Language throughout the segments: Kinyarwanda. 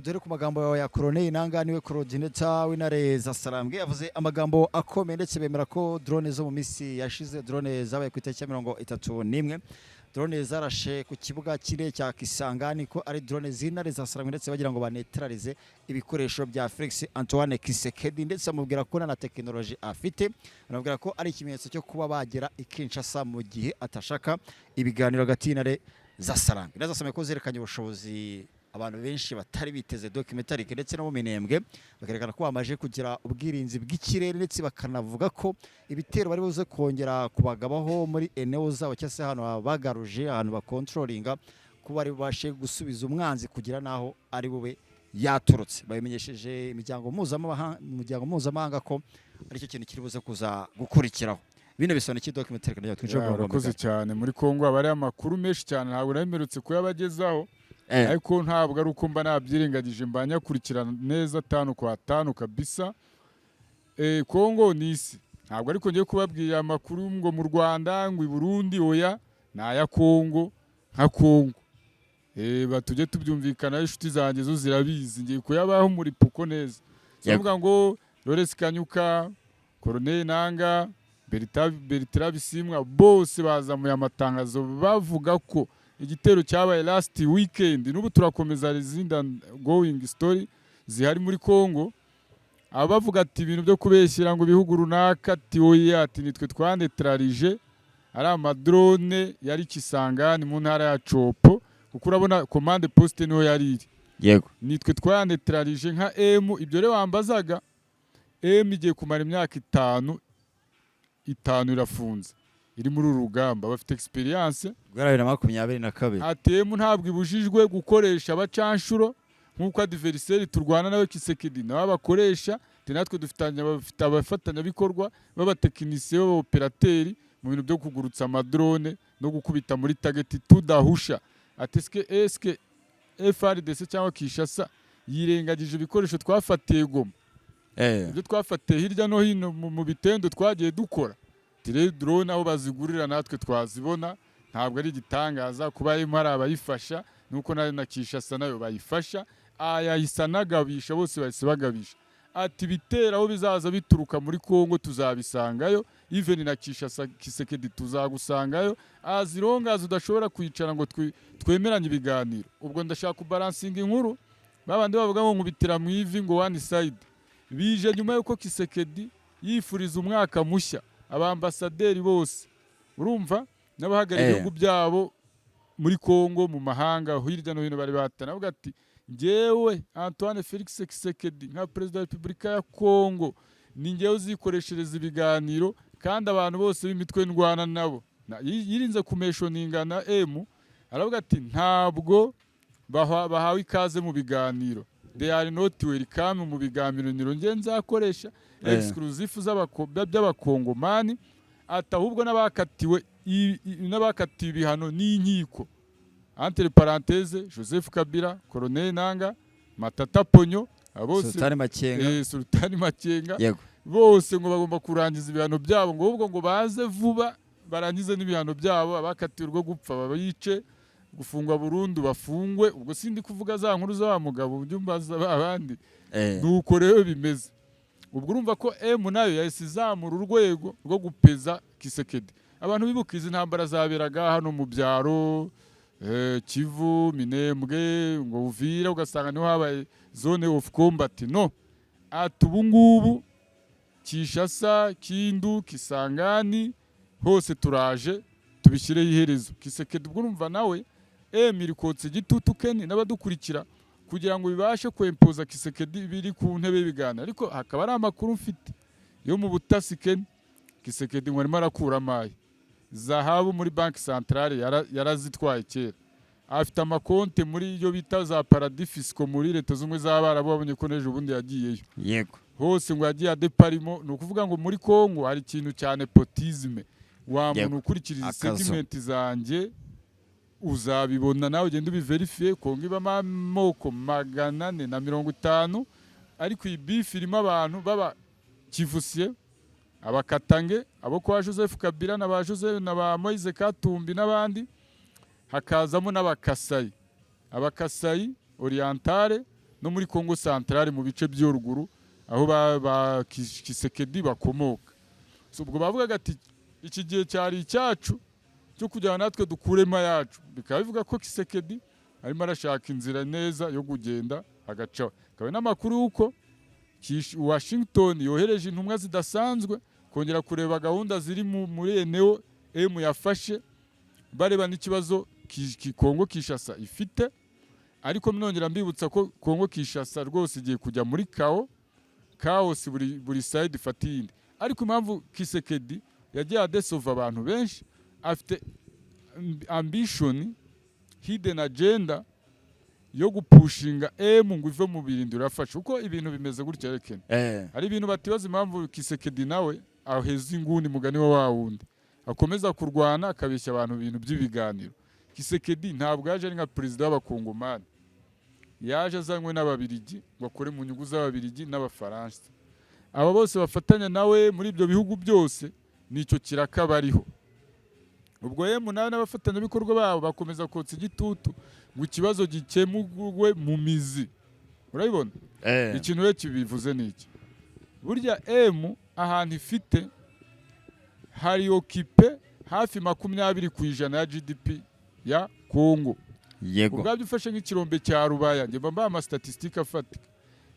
Dore ku magambo ya Corneille Nangaa, niwe coordinator w'intare za Sarambwe, yavuze amagambo akomeye, ndetse bemera ko drone zo mu minsi yashize, drone zabaye ku itariki ya 31, drone zarashe ku kibuga cy'indege cya Kisangani, ko ari drone z'intare za Sarambwe, ndetse bagira ngo banetralize ibikoresho bya Felix Antoine Tshisekedi, ndetse amubwira ko nta na tekinoloji afite, anamubwira ko ari ikimenyetso cyo kuba bagera i Kinshasa mu gihe atashaka ibiganiro hagati y'intare za Sarambwe. Intare za Sarambwe ko zerekanye ubushobozi abantu benshi batari biteze, documentary, ndetse no mu Minembwe bakerekana ko bamaze kugira ubwirinzi bw'ikirere, ndetse bakanavuga ko ibitero bari buze kongera kubagabaho muri eneo zabo, cyangwa se ahantu bagaruje, ahantu bakontrolinga, ko bari bubashe gusubiza umwanzi kugira n'aho ari bube yaturutse. Babimenyesheje imiryango mpuzamahanga ko aricyo kintu kiri buze kuza gukurikiraho. Bino bisobanuye iki, documentary? Kugira ngo twinjire mu Ya, murongo urakoze mugari. cyane. Muri Kongo haba hariho amakuru menshi cyane, ntabwo naremerutse kuyabagezaho, ariko ntabwo ari uko mba nabyirengagije, mba nyakurikirana neza tanu kwa tanu kabisa. Kongo ni isi, ntabwo ariko ngiye kubabwira amakuru ngo mu Rwanda, ngo i Burundi, oya, ni aya Kongo nka Kongo. Batujye tubyumvikana, inshuti zanjye zo zirabizi, ngiye kuyabaho muri puko neza. Si ukuvuga ngo Lawrence Kanyuka, Corneille Nangaa, Bertrand Bisimwa, bose bazamuye amatangazo bavuga ko igitero cyabaye last weekend. N'ubu turakomeza, hari izindi going story zihari muri Kongo. Abavuga ati ibintu byo kubeshyira ngo ibihugu runaka, ati oya, ati nitwe twanetralije ari amadrone yari Kisangani mu ntara ya Tshopo, kuko urabona command poste niho yari iri. Nitwe twanetralije nka M. Ibyo rero wambazaga, M igiye kumara imyaka 5, 5 irafunze iri muri uru rugamba, bafite experience. Guhera 2022. ATM ntabwo ibujijwe gukoresha abacanshuro nk'uko adversaire turwana nawe Tshisekedi nawe abakoresha. Ati natwe dufitanye, bafite abafatanyabikorwa b'abatekinisiye, b'abaoperateri mu bintu byo kugurutsa amadrone no gukubita muri target tudahusha. Ati eske FARDC cyangwa Kinshasa yirengagije ibikoresho twafatiye Goma, ibyo twafatiye hirya no hino mu bitendo twagiye dukora? Ati rero drone aho bazigurira natwe twazibona, ntabwo ari igitangaza kuba harimo hari abayifasha, nuko nayo na Kinshasa nayo bayifasha. Yahise anagabisha, bose bahise bagabisha, ati ibitero aho bizaza bituruka muri Kongo tuzabisangayo, even na Kinshasa, Tshisekedi tuzagusangayo, as long as udashobora kwicara ngo twemeranye ibiganiro. Ubwo ndashaka kubalansinga inkuru, babandi bavuga ngo nkubitira mu ivi, ngo one side, bije nyuma y'uko Tshisekedi yifuriza umwaka mushya abambasaderi bose, urumva, n'abahagarariye ibihugu byabo muri Kongo, mu mahanga hirya no hino bari batana, avuga ati njyewe Antoine Felix Tshisekedi nka perezida wa Repubulika ya Kongo ni njyewe uzikoreshereza ibiganiro, kandi abantu bose b'imitwe ndwana nabo. Yirinze kumentioninga na M, aravuga ati ntabwo bahawe ikaze mu biganiro, they are not welcome mu biganiro njye nzakoresha exclusive by'abakongomani. Ati ahubwo n'abakatiwe n'abakatiwe ibihano n'inkiko, entre parenthèse Joseph Kabila, Corneille Nangaa, Matata Ponyo, abo bose. Sultani Makenga. Sultani Makenga. Bose ngo bagomba kurangiza ibihano byabo, ngo ahubwo ngo baze vuba barangize n'ibihano byabo, abakatiwe urwo gupfa babice, gufungwa burundu bafungwe. Ubwo sindi kuvuga za nkuru za wa mugabo byumbaza ba bandi. Nuko rero bimeze. Ubwo urumva ko M nayo yahise izamura urwego rwo gupeza Tshisekedi. Abantu bibuka izi ntambara zaberaga hano mu byaro, Kivu, Minembwe, ngo Uvira, ugasanga niho habaye zone of combat. No ati ubu ngubu Kinshasa, Kindu, Kisangani, hose turaje tubishyireho iherezo. Tshisekedi ubwo urumva nawe M iri kotsa igitutu Keni n'abadukurikira kugira ngo bibashe kwempoza Tshisekedi biri ku ntebe y'ibiganiro. Ariko hakaba ari amakuru mfite yo mu butasi, Keni, Tshisekedi ngo arimo arakura amayi zahabu muri Banque Centrale, yarazitwaye kera, afite amakonte muri iyo bita za paradis fiscaux muri Leta Z'Ubumwe z'Abarabu, babonye ko n'ejo bundi yagiyeyo. Hose ngo yagiye adeparimo. Ni ukuvuga ngo muri Kongo hari ikintu cya népotisme, wa muntu ukurikira izi Akazo. segment zanjye uzabibona, nawe ugenda ubiverifiye. Kongo ibamo amoko 450, ariko iyi beef irimo abantu baba kivusiye, abakatange, abo kwa Joseph Kabila na ba Joseph na ba Moise Katumbi n'abandi, hakazamo n'abakasayi, abakasayi orientale. no muri Kongo Centrale, mu bice by'yo ruguru aho ba Tshisekedi bakomoka. So, ubwo bavugaga ati iki gihe cyari icyacu cyo kugira ngo natwe dukuremo ayacu. Bikaba bivuga ko Tshisekedi arimo arashaka inzira neza yo kugenda agacaho. Akaba n'amakuru y'uko Washington yohereje intumwa zidasanzwe kongera kureba gahunda ziri muri eneo M yafashe, bareba n'ikibazo Kongo Kinshasa ifite. Ariko nongera mbibutsa ko Kongo Kinshasa rwose igiye kujya muri chaos, buri side ifata iyindi. Ariko impamvu Tshisekedi yagiye adesova abantu benshi, afite ambition, hidden agenda yo gupushinga M ngo ive mu birindiro yafashe. Kuko ibintu bimeze gutya rekene, hari ibintu batibaza impamvu Tshisekedi nawe aheza inguni, mugani wa wundi akomeza kurwana, akabeshya abantu ibintu by'ibiganiro. Tshisekedi ntabwo yaje ari nka perezida w'Abakongomani, yaje azanywe n'Ababirigi ngo akore mu nyungu z'Ababirigi n'Abafaransa. Aba bose bafatanya nawe muri ibyo bihugu byose nicyo kiraka bariho. Ubwo M nawe n'abafatanyabikorwa babo bakomeza kotsa igitutu ngo ikibazo gikemurwe mu mizi, urabibona? Ikintu rero kibivuze ni iki: burya M ahantu ifite hari occupé hafi 20% ya GDP ya Kongo. Ubwabyo ufashe nk'ikirombe cya Rubaya, njye mba mbaha amastatisitike afatika,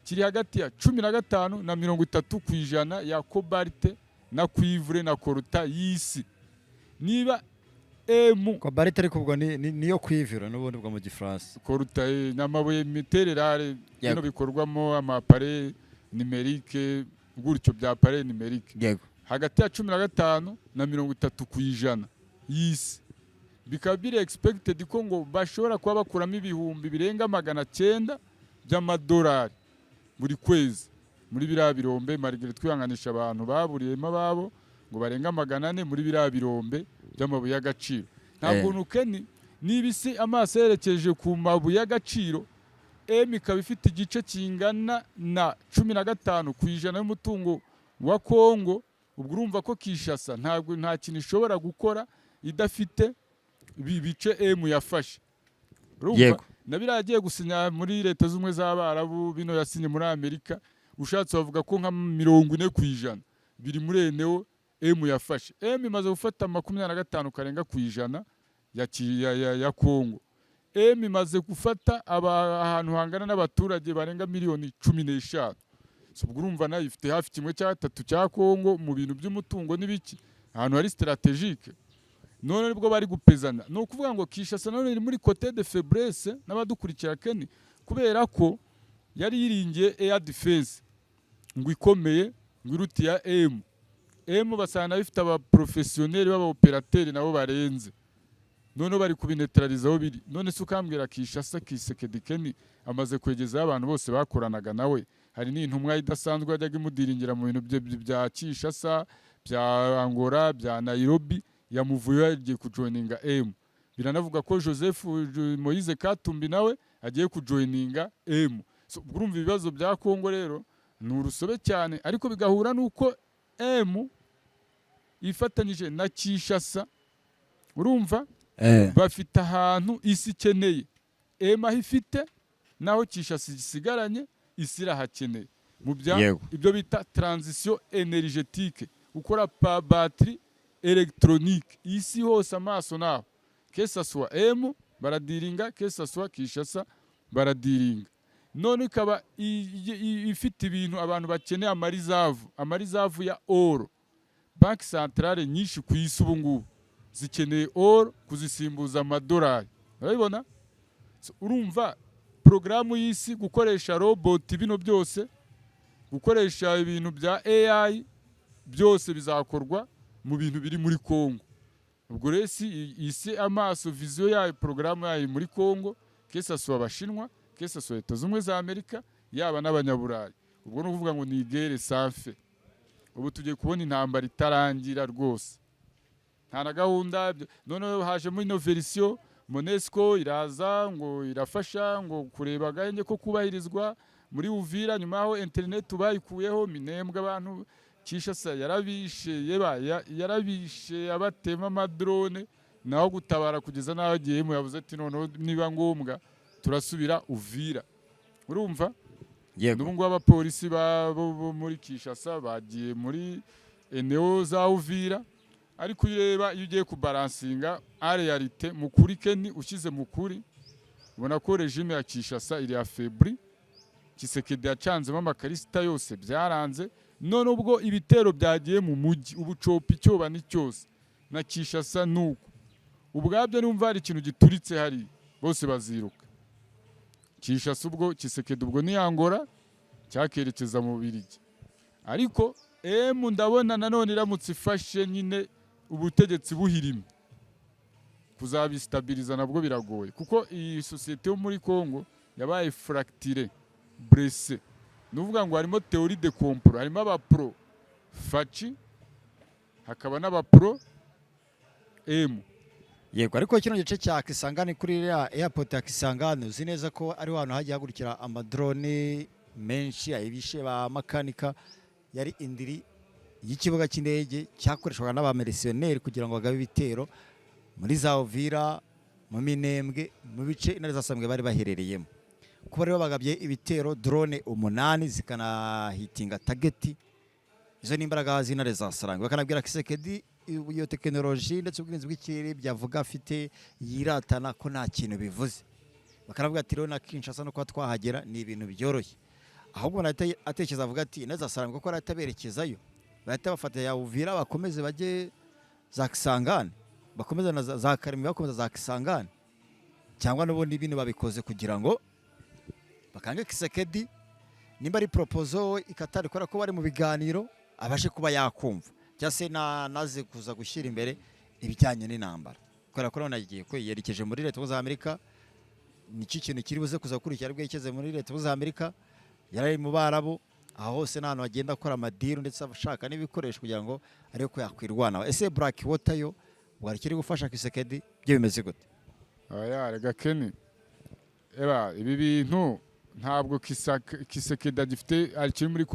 kiri hagati ya 15 na 30% ya cobalt na cuivre na coltan y'isi. Niba M Cobalt ariko ubwo niyo cuivre n'ubundi bwo mu Gifaransa. Coltan n'amabuye mitererare bino bikorwamo ama appareils numériques gutyo, bya appareils numériques. Hagati ya 15 na 30% y'isi, bikaba biri expected ko ngo bashobora kuba bakuramo ibihumbi birenga 900 by'amadolari buri kwezi muri biriya birombe, malgré twihanganisha abantu baburiyemo ababo ngo barenga 400 muri biriya birombe by'amabuye y'agaciro. Ntabwo nukeni niba isi amaso yerekeje ku mabuye y'agaciro, M ikaba ifite igice kingana na 15% y'umutungo wa Kongo, ubwo urumva ko Kinshasa ntabwo nta kintu ishobora gukora idafite ibi bice M yafashe. Urumva? Na biriya agiye gusinya muri Leta z'Ubumwe z'Abarabu, bino yasinye muri Amerika, ushatse bavuga ko nka 40% biri muri eneo M yafashe. M imaze gufata 25 karenga ku ijana ya Kongo. M imaze gufata ahantu hangana n'abaturage barenga miliyoni 15. So, ubwo urumva nayo ifite hafi 1/3 cya Kongo mu bintu by'umutungo n'ibiki, ahantu hari stratégique. None nibwo bari gupezana. Ni ukuvuga ngo Kinshasa none iri muri côté de faiblesse n'abadukurikira Keni, kubera ko yari yiringiye air defense ngo ikomeye, ngo iruti ya M. M basanga bifite abaprofessionnels b'abaopérateurs nabo barenze, noneho bari kubinetraliza aho biri. None se ukambwira Kinshasa, Tshisekedi Keni amaze kwegezaho abantu bose bakoranaga nawe, hari n'intumwa idasanzwe yajyaga imudiringira mu bintu bya Kinshasa, bya Angola, bya Nairobi, yamuvuyeho yagiye kujoininga M. Biranavuga ko Joseph Moise Katumbi nawe agiye kujoininga M. So, ubwo urumva ibibazo bya Kongo rero ni urusobe cyane, ariko bigahura n'uko M ifatanyije na Kinshasa, urumva, bafite ahantu isi ikeneye. M aho ifite naho Kinshasa isigaranye, isi irahakeneye mu bya ibyo bita transition énergétique, gukora pa batterie électronique. Isi hose amaso naho, que ça soit M baradiringa, que ça soit Kinshasa baradiringa. None ikaba ifite ibintu abantu bakeneye, amareserves, amareserves ya or. Banque centrale nyinshi ku isi ubu ngubu zikeneye or kuzisimbuza amadolari, urabibona? So, urumva porogaramu y'isi, gukoresha robot, bino byose, gukoresha ibintu bya AI, byose bizakorwa mu bintu biri muri Kongo. Ubwo rero isi amaso, vision yayo, porogaramu yayo muri Kongo, que ça soit Abashinwa, que ça soit Leta Zunze za Amerika, yaba n'Abanyaburayi. Ubwo ni ukuvuga ngo ni guerre sans fin. Ubu tugiye kubona intambara itarangira rwose, nta na gahunda. Noneho hajemo ino version MONUSCO iraza ngo irafasha ngo kureba agahenge ko kubahirizwa muri Uvira, nyuma yaho internet bayikuyeho Minembwe, abantu Kinshasa yarabishe, yeba yarabishe, abatema amadrone naho gutabara, kugeza n'aho agiye mu yavuze ati noneho niba ngombwa turasubira Uvira. Urumva? Yego. N'ubu ngubu abapolisi bo muri Kinshasa bagiye muri eneo za Uvira. Ariko iyo ureba, iyo ugiye kubalancinga en réalité, mu kuri, Keni, ushyize mu kuri, ubona ko régime ya Kinshasa iri affaiblie. Tshisekedi yacanzemo amakarisita yose, byaranze. None ubwo ibitero byagiye mu mujyi, ubucopa icyoba ni cyose na Kinshasa, nuko ubwabyo numva hari ikintu gituritse hariya, bose baziruka Kinshasa. Ubwo Tshisekedi ubwo ni Angola cyakerekeza mu Bubiligi. Ariko emu ndabona nanone iramutse ifashe nyine ubutegetsi buhirimo, kuzabistabiriza nabwo biragoye, kuko iyi sosiyete yo muri Congo yabaye fracturée, blessée. Ni ukuvuga ngo harimo théorie de complot, harimo abapro Fatshi, hakaba n'abapro M. Yego, ariko kino gice cya Kisangani, kuri iriya airport ya Kisangani, uzi neza ko ari ahantu hagiye hagurukira amadrone menshi ayibishe ba makanika. Yari indiri y'ikibuga cy'indege cyakoreshwaga n'abamercenaires kugira ngo bagabe ibitero muri za Uvira, mu Minembwe, mu bice intare zasambwe bari baherereyemo. Kuba rero bagabye ibitero drone 8 zikanahitinga target, izo ni imbaraga z'intare za Sarangwe. Bakanabwira Tshisekedi iyo tekinoloji ndetse ubwirinzi bw'ikirere byavuga afite yiratana ko nta kintu bivuze. Bakanavuga ati rero na Kinshasa no kuba twahagera ni ibintu byoroshye. Ahubwo umuntu ahita atekereza avuga ati intare za Sarangwe kuko arahita berekezayo, bahita bafata ya Uvira, bakomeze bajye za Kisangani, bakomeze na za Karimi, bakomeza za Kisangani, cyangwa n'ubundi bino babikoze kugira ngo bakange Tshisekedi, nimba ari proposal ikatari kubera ko bari mu biganiro, abashe kuba yakumva, cyangwa se naze kuza gushyira imbere ibijyanye n'intambara, kubera ko none agiye ko yerekeje muri Leta Zunze Ubumwe za Amerika. Nicyo kintu kiri buze kuza gukurikira, aribwo yerekeze muri Leta Zunze Ubumwe za Amerika. Yari ari mu Barabu, aho hose ni ahantu hagenda akora amadeal ndetse ashaka n'ibikoresho kugira ngo arebe ko yakwirwanaho. Ese Black Water yo wari kiri gufasha Tshisekedi, byo bimeze gute? Oya, rega Keni, eba ibi bintu ntabwo Tshisekedi agifite, akiri muri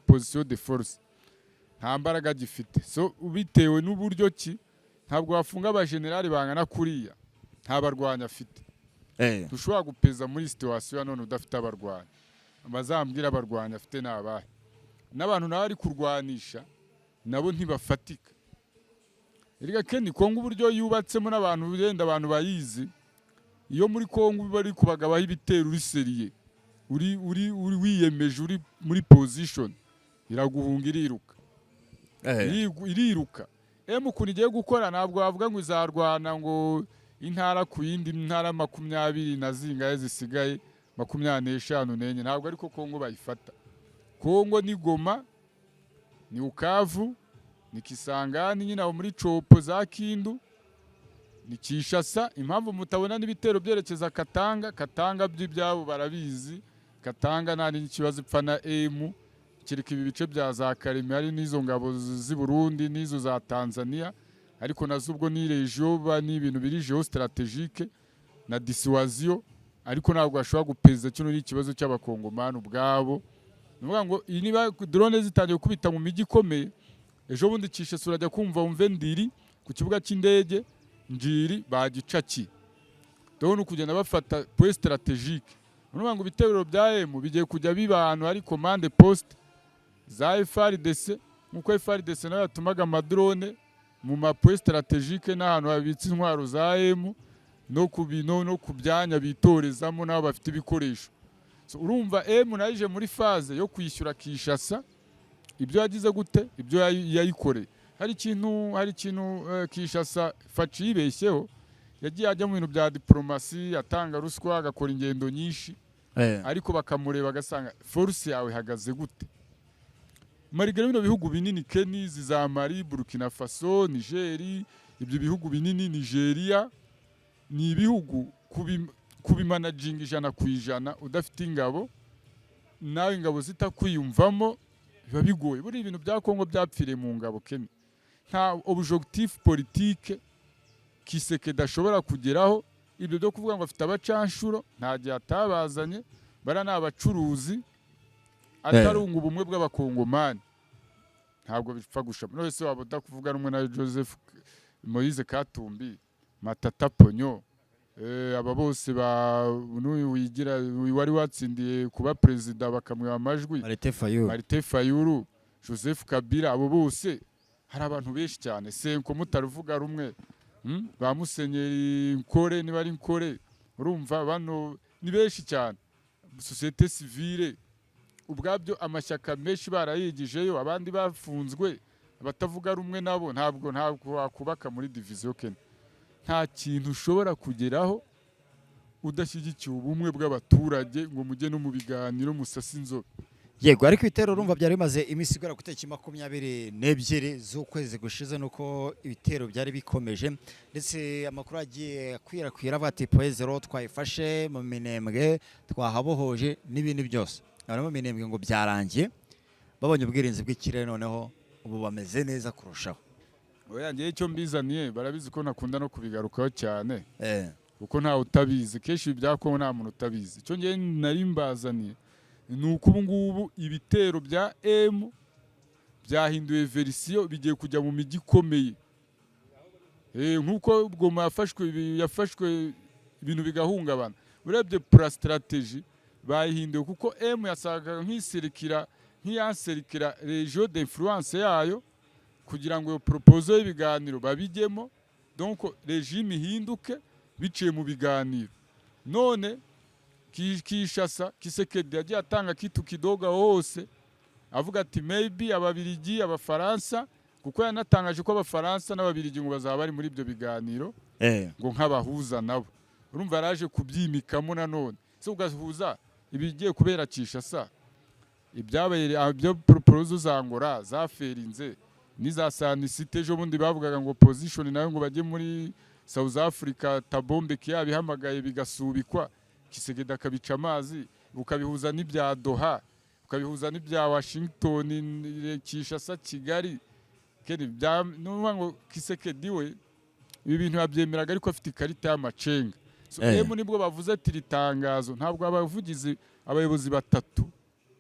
position de force, nta mbaraga gifite. So bitewe n'uburyo ki ntabwo wafunga abajenerali bangana kuriya nta barwanyi afite. Ntushobora gupeza muri situation ya none udafite abarwanyi. Bazambwira abarwanyi afite ni abahe? N'abantu nawe ari kurwanisha nabo ntibafatika. Erega Keni, Kongo uburyo yubatsemo n'abantu benda abantu bayizi, iyo muri Kongo bari kubagabaho ibitero uri sérieux, uri wiyemeje, uri muri position, iraguhunga, iriruka. Iriruka. Emu ukuntu igiye gukora, ntabwo wavuga ngo izarwana ngo intara ku yindi, ntara 20 na zingahe zisigaye, 25 n'enye, ntabwo ariko Kongo bayifata. Kongo ni Goma, ni Bukavu, ni Kisangani nyine aho muri Tshopo za Kindu, ni Kinshasa. Impamvu mutabona n'ibitero byerekeza Katanga, Katanga by'ibyabo barabizi. Katanga nta n'ikibazo ipfa na emu, kereka ibi bice bya za Karemi hari n'izo ngabo z'i Burundi n'izo za Tanzania, ariko nazo ubwo ni région ba ni ibintu biri géostratégique na dissuasion, ariko ntabwo bashobora gupeza. Kino ni ikibazo cy'abakongomani ubwabo. Ni ukuvuga ngo iyi niba drone zitangiye gukubita mu mijyi ikomeye, ejo bundi Kinshasa urajya kumva wumve Ndiri ku kibuga cy'indege Ndjili bagicakiye. Dore ni ukugenda bafata point stratégique. Ni ukuvuga ngo ibitero bya M bigiye kujya biba ahantu hari command post za FARDC, nk'uko FARDC nayo yatumaga amadrone mu ma point stratégique n'ahantu habitse intwaro za M no ku bino no ku byanya bitorezamo n'aho bafite ibikoresho. So, urumva M nayo ije muri phase yo kwishyura Kinshasa ibyo yagize gute, ibyo yayikoreye. Hari ikintu Kinshasa Fatshi yibeshyeho, yagiye ajya mu bintu bya diplomasi, atanga ruswa, agakora ingendo nyinshi, ariko bakamureba agasanga force yawe ihagaze gute. Malgré bino bihugu binini, Keni, za Mali, Burkina Faso, Niger, ibyo bihugu binini, Nigeria, ni ibihugu kubimanaginga 100% udafite ingabo, nawe ingabo zitakwiyumvamo, biba bigoye. Buriya ibintu bya Kongo byapfiriye mu ngabo, Keni. Nta objectif politique Tshisekedi ashobora kugeraho. Ibyo byo kuvuga ngo afite abacanshuro, nta gihe atabazanye, bara ni abacuruzi, atarunga ubumwe bw'abakongomani ntabwo bipfa gushama. None se waba udakuvuga rumwe na Joseph Moise Katumbi, Matata Ponyo, Aba bose ba n'uyu wigira, uyu wari watsindiye kuba perezida bakamuha amajwi, Martin Fayulu. Martin Fayulu, Joseph Kabila, abo bose, hari abantu benshi cyane, Cenco mutaruvuga rumwe, Ba Musenyeri Nkore, niba ari Nkore, urumva bano ni benshi cyane. Société civile ubwabyo, amashyaka menshi barayigijeyo, abandi bafunzwe, abatavuga rumwe nabo. Ntabwo wakubaka muri division, Kenya. Nta kintu ushobora kugeraho udashyigikiye ubumwe bw'abaturage ngo mujye no mu biganiro musase inzobe. Yego, ariko ibitero urumva byari bimaze iminsi igera ku itariki 22 z'ukwezi gushize, nuko ibitero byari bikomeje, ndetse amakuru agiye akwirakwira avuga ati Point Zéro twayifashe, mu Minembwe twahabohoje n'ibindi byose. Abantu mu Minembwe ngo byarangiye, babonye ubwirinzi bw'ikirere, noneho ubu bameze neza kurushaho. Oya, ngewe icyo mbizaniye, barabizi ko ntakunda no kubigarukaho cyane, kuko ntawe utabizi. Kenshi ibi bya Kongo nta muntu utabizi. Icyo ngewe nari mbazaniye ni uko ubu ngubu ibitero bya M byahinduye version, bigiye kujya mu mijyi ikomeye. Nk'uko Goma yafashwe ibintu bigahungabana. Urebye pura stratégie bayihinduye, kuko M yasaga nk'iserikira, nk'iyanserikira région d'influence yayo, kugira ngo iyo proposal y'ibiganiro babijyemo, donc régime ihinduke biciye mu biganiro. None Kinshasa, Tshisekedi yagiye atanga kitu kidogo hose, avuga ati maybe Ababirigi, Abafaransa, kuko yanatangaje ko Abafaransa n'Ababirigi ngo bazaba bari muri ibyo biganiro, ngo nk'abahuza nabo. Urumva yaraje kubyimikamo nanone, se ugahuza ibigiye kubera Kinshasa, ibyabaye, ibyo proposal za Angola zaferinze n'iza Sanisite. Ejo bundi bavugaga ngo position nayo ngo bajye muri South Africa, Thabo Mbeki yabihamagaye bigasubikwa, Tshisekedi akabica amazi. Ukabihuza n'ibya Doha, ukabihuza n'ibya Washington, Kinshasa, Kigali. Keri bya nuvuga ngo Tshisekedi we ibi bintu yabyemeraga, ariko afite ikarita y'amacenga. So, M nibwo bavuze ati iri tangazo ntabwo abavugizi, abayobozi batatu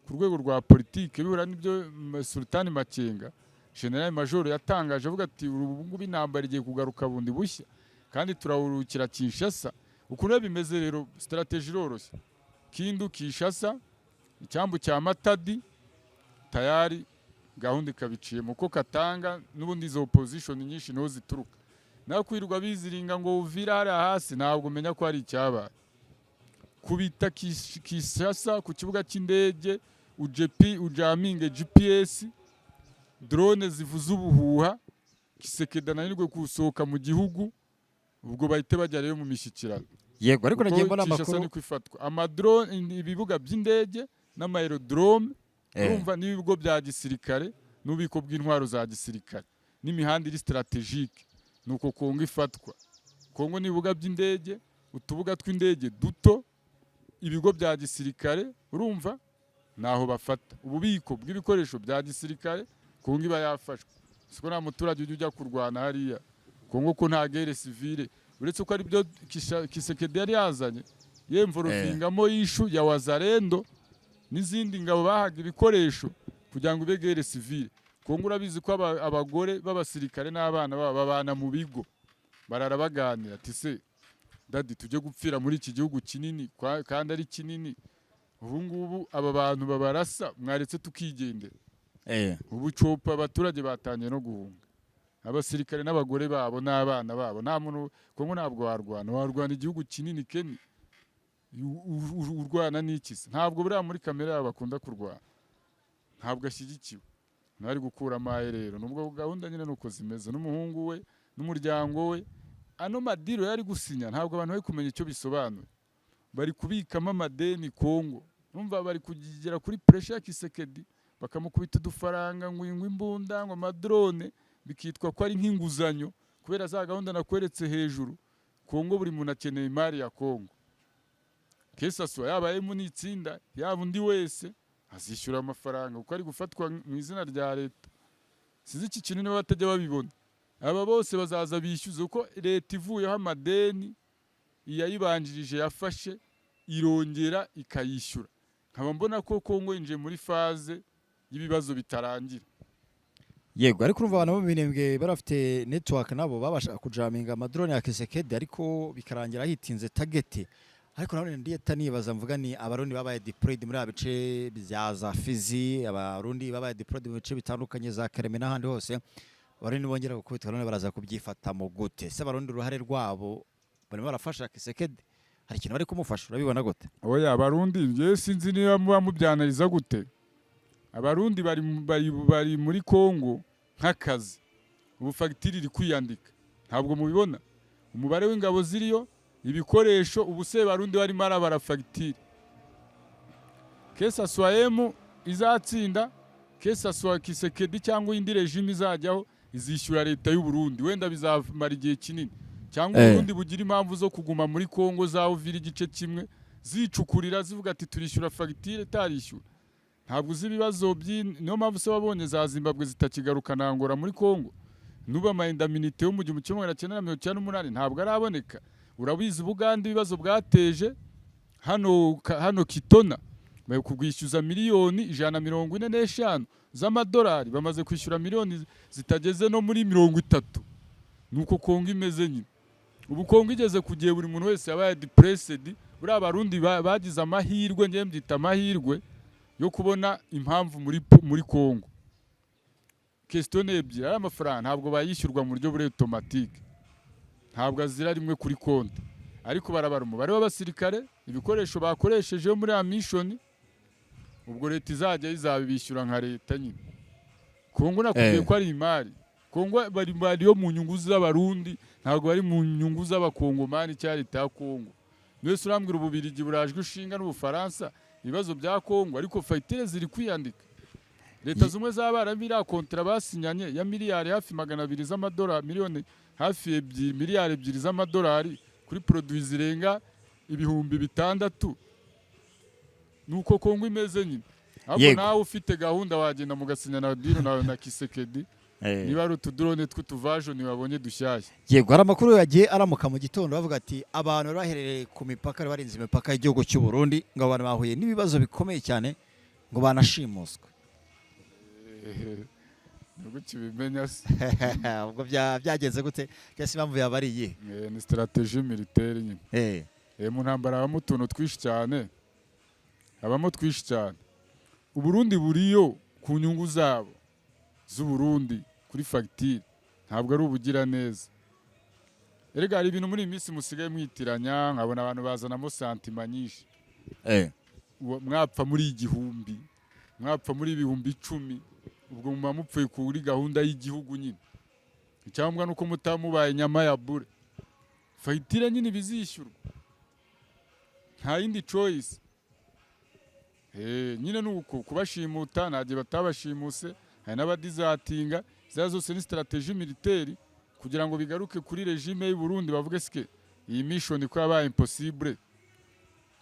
ku rwego rwa politike bihura n'ibyo Sultani Makenga, General Major, yatangaje avuga ati ubu ngubu intambara igiye kugaruka bundi bushya kandi turawurukira Kinshasa. Ukuntu rero bimeze rero, stratégie iroroshye: Kindu, Kinshasa, icyambu cya Matadi, tayari gahunda ikabiciyemo, kuko Katanga n'ubundi izo opposition nyinshi niho zituruka. Nawe kwirirwa biziringa ngo uvira hariya hasi, ntabwo umenya ko hari icyabaye. Kubita Kinshasa ku kibuga cy'indege, ujepi ujaminge GPS, drone zivuza ubuhuha, Tshisekedi ananirwe gusohoka mu gihugu, ubwo bahite bajya rero mu mishyikirano. Yego, ariko nagiye Kuko mbona Kinshasa amakuru niko ifatwa, amadrone, ibibuga by'indege n'amaerodrome, urumva n'ibigo bya gisirikare n'ububiko bw'intwaro za gisirikare n'imihanda iri stratégique, nuko Kongo ifatwa. Kongo n'ibibuga by'indege, utubuga tw'indege duto, ibigo bya gisirikare, urumva naho bafata ububiko bw'ibikoresho bya gisirikare, Kongo iba yafashwe. Siko nta muturage ujya ujya kurwana hariya Kongo, ko nta guerre civile, uretse ko ari byo Tshisekedi yari yazanye yemvorovingamo y'ishu ya Wazalendo n'izindi ngabo bahaga ibikoresho kugira ngo ibe guerre civile. Kongo urabizi ko abagore b'abasirikare n'abana babo babana mu bigo, barara baganira ati se daddy, tujye gupfira muri iki gihugu kinini kandi ari kinini, ubu ngubu aba bantu babarasa, mwaretse tukigendera. Ubu copa abaturage batangiye no guhunga, abasirikare n'abagore babo n'abana babo. Nta muntu, Kongo ntabwo warwana, warwana igihugu kinini keni urwana n'iki se? Ntabwo buriya muri kamere yabo bakunda kurwana. Ntabwo ashyigikiwe, ntari gukuramo aye rero. Nubwo gahunda nyine nuko zimeze, n'umuhungu we n'umuryango we, ano madeal yari gusinya ntabwo abantu bari kumenya icyo bisobanuye. Bari kubikamo amadeni Kongo, numva bari kugera kuri pressure ya Tshisekedi, bakamukubita udufaranga ngo ingwe imbunda, ngo amadrone, bikitwa ko ari nk'inguzanyo kubera za gahunda nakweretse hejuru. Kongo buri muntu akeneye imari ya Kongo, kesaswa yaba emu n'itsinda, yaba undi wese azishyura amafaranga kuko ari gufatwa mu izina rya leta. Sinzi iki kintu niba batajya babibona. Aba bose bazaza bishyuza, kuko leta ivuyeho amadeni iyayibanjirije yafashe irongera ikayishyura. Nkaba mbona ko Kongo yinjiye muri phase y'ibibazo bitarangira. Yego, ariko urumva abantu bo mu Minembwe bari bafite network, nabo babasha kujaminga amadrone ya Kisekedi, ariko bikarangira hitinze target. Ariko nanone ndiyeta nibaza, mvuga ni Abarundi babaye deployed muri bice bya za Fizi, Abarundi babaye deployed mu bice bitandukanye za Kareme n'ahandi hose, Abarundi bongera gukubitwa none baraza kubyifatamo gute se? Abarundi uruhare rwabo, barimo barafasha Kisekedi, hari ikintu bari kumufasha? Urabibona gute? Oya, Abarundi njyewe sinzi niba muba mubyanariza gute. Abarundi bari muri Kongo nk'akazi. Ubu fagitire iri kwiyandika, ntabwo mubibona umubare w'ingabo ziriyo, ibikoresho. Ubu se Barundi barimo arabara fagitire, que ça soit M izatsinda, que ça soit Kisekedi cyangwa indi régime izajyaho, izishyura leta y'u Burundi. Wenda bizamara igihe kinini cyangwa Uburundi bugira impamvu zo kuguma muri Kongo, za Uvira igice kimwe zicukurira, zivuga ati turishyura fagitire itarishyura. Ntabwo uzi ibibazo niyo mpamvu se wabonye za Zimbabwe zitakigaruka na Angola muri Kongo. Nuba ama indemnité yo mu 1998 ntabwo araboneka. Urabizi Bugande ibibazo bwateje hano Kitona, bari kubwishyuza miliyoni 145 z'amadolari, bamaze kwishyura miliyoni zitageze no muri 30. Nuko Kongo imeze nyine. Ubu Kongo igeze ku gihe buri muntu wese yabaye depressed. Buriya Abarundi bagize amahirwe, njyewe mbyita amahirwe yo kubona impamvu muri Kongo. Question ebyiri: ari amafaranga ntabwo bayishyurwa mu buryo buri automatique, ntabwo azira rimwe kuri konti, ariko barabara umubare w'abasirikare, ibikoresho bakoresheje muri ya mission. Ubwo leta izajya izabibishyura nka leta nyine. Kongo nakubwiye ko ari imari. Kongo bari yo mu nyungu z'Abarundi, ntabwo bari mu nyungu z'Abakongomani cyangwa leta ya Kongo. Mwese urambwira Ububirigi burajwe ishinga n'Ubufaransa ibibazo bya Kongo, ariko fagitire ziri kwiyandika. Leta Zumwe z'Abarabu, iriya contrat basinyanye ya miliyari hafi 200 z'amadolari, miliyoni hafi 2, miliyari 2 z'amadolari kuri produits zirenga 6000. Nuko Kongo imeze nyine. Ahubwo nawe ufite gahunda wagenda mugasinya na deal na Kisekedi, niba ari utudrone tw'utuvajoni wabonye dushyashya. Yego, hari amakuru yagiye aramuka mu gitondo bavuga ati abantu bari baherereye ku mipaka, bari barinze imipaka y'igihugu cy'u Burundi, ngo abantu bahuye n'ibibazo bikomeye cyane, ngo banashimuswe. Nubwo ukibimenya se? Ubwo byagenze gute, cyangwa se impamvu yaba ari iyihe? Ni stratégie militaire nyine. Mu ntambara habamo utuntu twinshi cyane, habamo twinshi cyane. Uburundi buriyo ku nyungu zabo z'Uburundi kuri fagitire, ntabwo ari ubugira neza. Erega hari ibintu muri iyi minsi musigaye mwitiranya, nkabona abantu bazanamo sentiments nyinshi. Mwapfa muri 1000, mwapfa muri 10,000, ubwo muba mupfuye kuri gahunda y'igihugu nyine. Icyangombwa ni uko mutaba mubaye inyama ya bure. Fagitire nyine bizishyurwa, nta yindi choice. Nyine ni uko kubashimuta, nta gihe batabashimuse, hari n'abadizatinga. Ziriya zose ni stratégie militaire kugira ngo bigaruke kuri régime y'u Burundi, bavuge sike iyi mission ko yabaye impossible,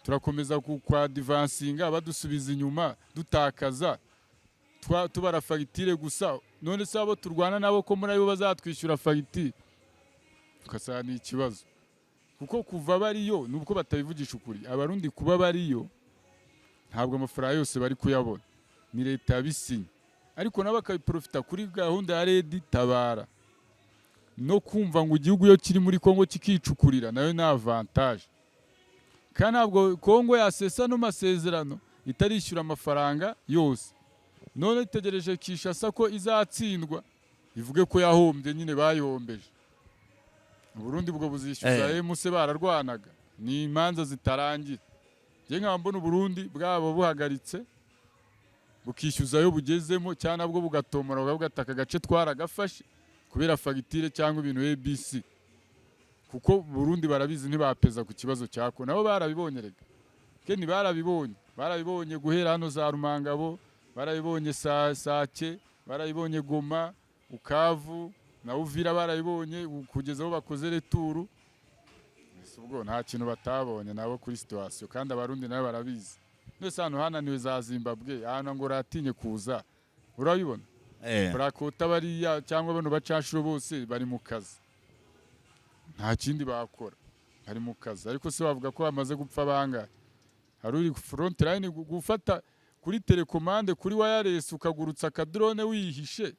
turakomeza kwa advancinga badusubiza inyuma, dutakaza tubara fagitire gusa. None se abo turwana nabo ko muri abo bazatwishyura fagitire? Ugasanga ni ikibazo, kuko kuva bariyo, nubwo batabivugisha ukuri Abarundi, kuba bariyo ntabwo amafaranga yose bari kuyabona, ni leta yabisinye, ariko nabo bakabiprofita kuri gahunda ya RED Tabara no kumva ngo igihugu iyo kiri muri Kongo kikicukurira nayo ni avantage. Kandi ntabwo Kongo yasesa no masezerano itarishyura amafaranga yose. None itegereje Kinshasa ko izatsindwa ivuge ko yahombye nyine, bayihombeje. Uburundi bwo buzishyuza emuse bararwanaga, ni imanza zitarangira. Njye nkaba mbona Uburundi bwaba buhagaritse bukishyuza ayo bugezemo, cyangwa nabwo bugatomora bukavuga ati aka gace twaragafashe kubera fagitire cyangwa ibintu ABC, kuko Burundi barabizi ntibapeza ku kibazo cyako. Nabo barabibonye rega keni, barabibonye guhera hano za Rumangabo, barabibonye Sake, barabibonye Goma, Bukavu na Uvira, barabibonye kugeza aho bakoze retour. Ese ubwo nta kintu batabonye nabo kuri situation? Kandi Abarundi nabo barabizi. Mbese ahantu hananiwe za Zimbabwe, ahantu ngo ratinye kuza, urabibona? Barakota bariya cyangwa bano bacashuro bose bari mu kazi, nta kindi bakora, bari mu kazi. Ariko se bavuga ko bamaze gupfa bangahe? Hari uri front line gufata kuri télécommande, kuri wireless, ukagurutsa akadrone wihishe.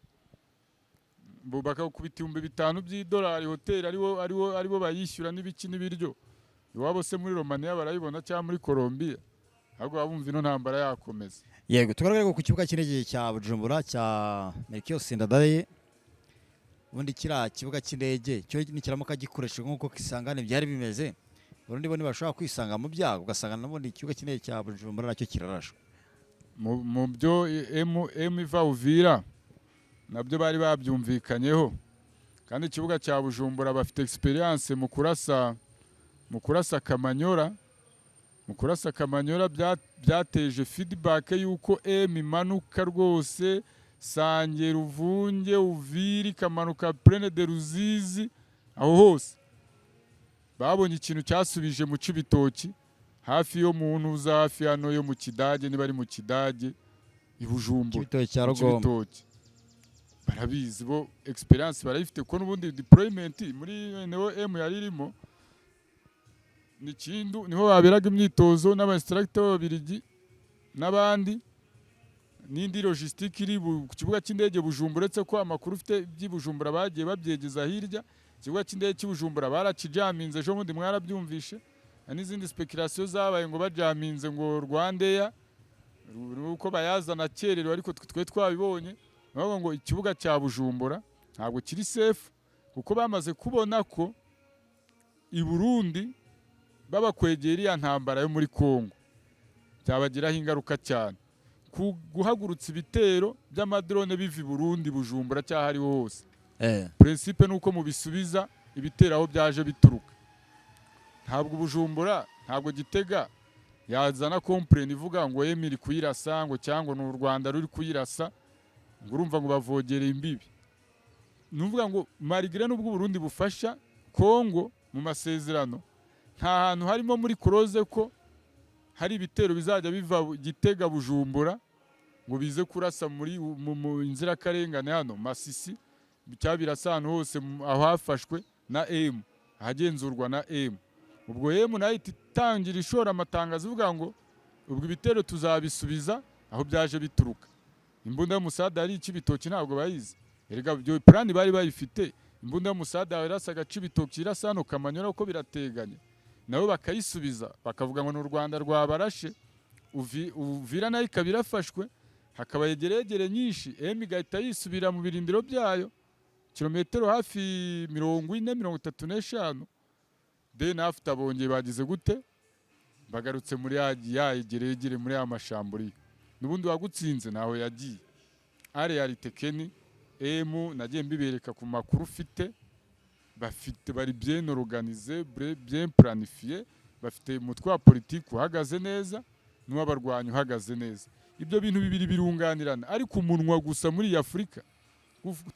Bakakubita 5000 by'idolari, hoteli aribo bayishyura n'ibiki n'ibiryo. Iwabo se muri Romania barayibona cyangwa muri Colombia? Ahubwo baba bumva ino ntambara yakomeza. Yego, tugaragare ku kibuga cy'indege cya Bujumbura cya Melchior Ndadaye. Ubundi kiriya kibuga cy'indege cyo nikiramuka gikoreshejwe nk'uko Kisangani byari bimeze, Burundi bo ntibashobora kwisanga mu byago, ugasanga n'ubundi ikibuga cy'indege cya Bujumbura nacyo kirarashwe? Mu byo M iva Uvira nabyo bari babyumvikanyeho, kandi ikibuga cya Bujumbura bafite experience mu kurasa Kamanyora. Mu kurasa Kamanyora byateje feedback y'uko M imanuka rwose Sange, Ruvunge, Uvira, ikamanuka Plaine de Ruzizi, aho hose babonye ikintu cyasubije mu Cibitoki, hafi yo mu ntuza, hafi hano yo mu Kidage, niba ari mu Kidage i Bujumbura. Cy'ibitoki cya Mu Rugombo. Cibitoki barabizi bo, experience barayifite, kuko n'ubundi deployment muri neo M yari irimo ni Kindu, niho baberaga imyitozo n'aba instructor b'Ababiligi n'abandi, n'indi logistique iri ku kibuga cy'indege Bujumbura. Uretse ko amakuru ufite by'i Bujumbura bagiye babyegeza hirya, ikibuga cy'indege cy'i Bujumbura barakijaminze ejo bundi, mwarabyumvishe. Hari n'izindi speculation zabaye ngo bajaminze ngo Rwandair uko bayazana kererewe, ariko twe twabibonye bavuga ngo ikibuga cya Bujumbura ntabwo kiri safe, kuko bamaze kubona ko i Burundi babakwegera iriya ntambara yo muri Congo byabagiraho ingaruka cyane. Ku guhagurutsa ibitero by'amadrone biva i Burundi, Bujumbura cyangwa ariho hose, principe nuko mubisubiza ibitero aho byaje bituruka. Ntabwo Bujumbura, ntabwo Gitega yazana complaint ivuga ngo M iri kuyirasa, ngo cyangwa ni u Rwanda ruri kuyirasa, ngo urumva ngo bavogereye imbibi. Ni ukuvuga ngo malgré n'ubwo Burundi bufasha Congo mu masezerano, nta hantu harimo muri clause ko hari ibitero bizajya biva Gitega, Bujumbura ngo bize kurasa muri mu inzirakarengane hano Masisi, cyangwa birasa ahantu hose aho hafashwe na M, ahagenzurwa na M. Ubwo M nayo ihita itangira ishora amatangazo ivuga ngo ubwo ibitero tuzabisubiza aho byaje bituruka. Imbunda y'umusada yari ikibitoki ntabwo bayizi erega, ibyo plan bari bayifite. Imbunda y'umusada yarasaga Cibitoki, irasa hano Kamanyora kuko birateganye, nabo bakayisubiza bakavuga ngo ni u Rwanda rwabarashe. Uvira nayo ikaba irafashwe, hakaba yegeregere nyinshi, M igahita yisubira mu birindiro byayo kilometero hafi 40, 35. Then after bongeye bagize gute? Bagarutse muri ya yegeregere, muri ya mashamburiyo n'ubundi wagutsinze ntaho yagiye. Réalité keni M nagiye mbibereka ku makuru ufite, bafite, bari bien organisé, bien planifié, bafite umutwe wa politiki uhagaze neza n'uw'abarwanyi uhagaze neza. Ibyo bintu bibiri birunganirana, ariko umunwa gusa muri iyi Afurika,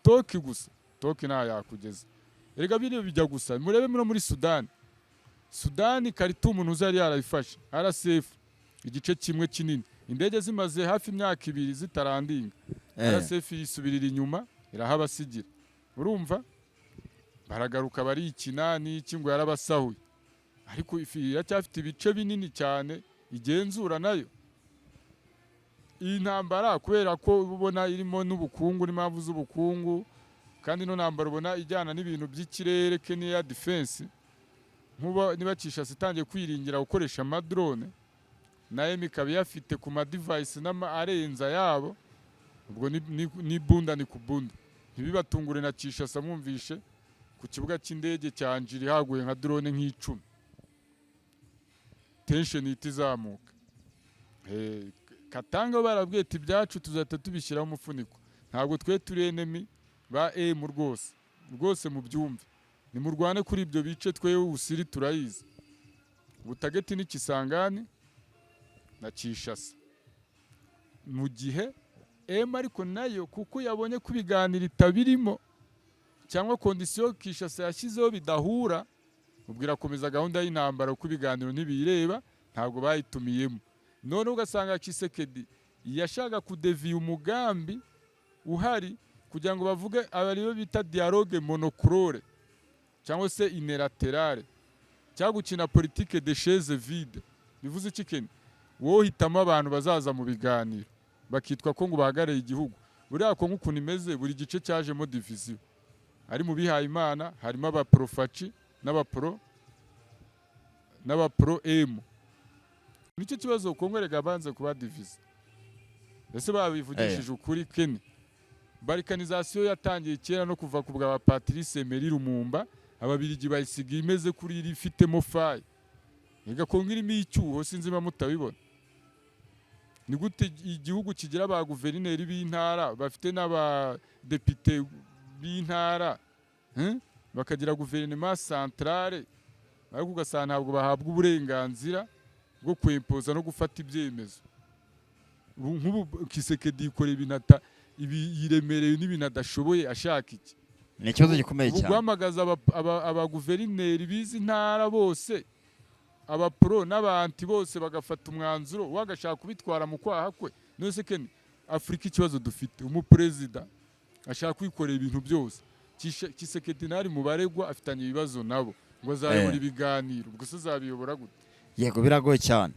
talk gusa, talk nta yakugeza erega. Biriya bijya gusa, murebe no muri Sudani. Sudani Khartoum ntuzi yari yarayifashe RSF igice kimwe kinini, indege zimaze hafi imyaka 2 zitarandinga. RSF yisubirira inyuma irahabasigira, urumva baragaruka barikina n'iki ngo yarabasahuye, ariko ifi iracyafite ibice binini cyane igenzura nayo. Iyi ntambara kubera ko ubona irimo n'ubukungu n'impamvu z'ubukungu, kandi ino ntambara ubona ijyana n'ibintu by'ikirere ke n'iya defense, nkuba niba Kinshasa itangiye kwiringira gukoresha amadrone, na M ikaba iyafite ku ma device n'ama arenza yabo, ubwo ni bunda ni kubunda. Ntibibatungure na Kinshasa mwumvishe ku kibuga cy'indege cya Njiri haguye nka drone nk'icumi, tension ihita izamuka. Katanga barabwiye ati ibyacu tuzahita tubishyiraho umufuniko, ntabwo twe turi enemy ba M rwose rwose, mubyumve, nimurwane kuri ibyo bice, twewe usiri turayizi. Ubu target ni Kisangani na Kinshasa, mu gihe M ariko nayo kuko yabonye ko ibiganiro itabirimo cyangwa condition Kinshasa yashyizeho bidahura, ubwo irakomeza gahunda y'intambara kuko ibiganiro ntibiyireba, ntabwo bayitumiyemo. None ugasanga Tshisekedi yashaka kudeviya umugambi uhari kugira ngo bavuge abariyo bita dialogue monoclore cyangwa se unilatérale, cyangwa gukina politique de chaise vide. Bivuze iki Ken? Wowe hitamo abantu bazaza mu biganiro bakitwa ko ngo bahagarariye igihugu. Buriya Kongo ukuntu imeze, buri gice cyajemo division. Ari mu bihaye Imana harimo abaprofaci n'abapro M. Nicyo kibazo. Kongo rega banze kuba divisé. Ese babivugishije ukuri, Kene, balkanisation yatangiye kera no kuva ku bwa Patrice Emery Lumumba. Ababirigi bayisiga imeze kuri iri ifitemo faille. Rega Kongo irimo icyuho, sinzi niba mutabibona. Ni gute igihugu kigira ba guverineri b'intara, bafite n'abadepite b'intara, Bakagira guverinoma centrale, ariko ugasanga ntabwo bahabwa uburenganzira bwo kwempoza no gufata ibyemezo. Ubu nk'ubu Tshisekedi yikoreye ibintu ibi yiremereye n'ibintu adashoboye. Ashaka iki? Ni ikibazo gikomeye Ubu cyane. guhamagaza abaguverineri b'izi ntara bose, abapro n'abanti bose, bagafata umwanzuro, we agashaka kubitwara mu kwaha kwe. None se Ken, Afurika ikibazo dufite, umuperezida ashaka kwikorera ibintu byose. Tshisekedi ntari mu baregwa, afitanye ibibazo nabo, ngo azayobora ibiganiro. Ubwo se azabiyobora gute? Yego, biragoye cyane.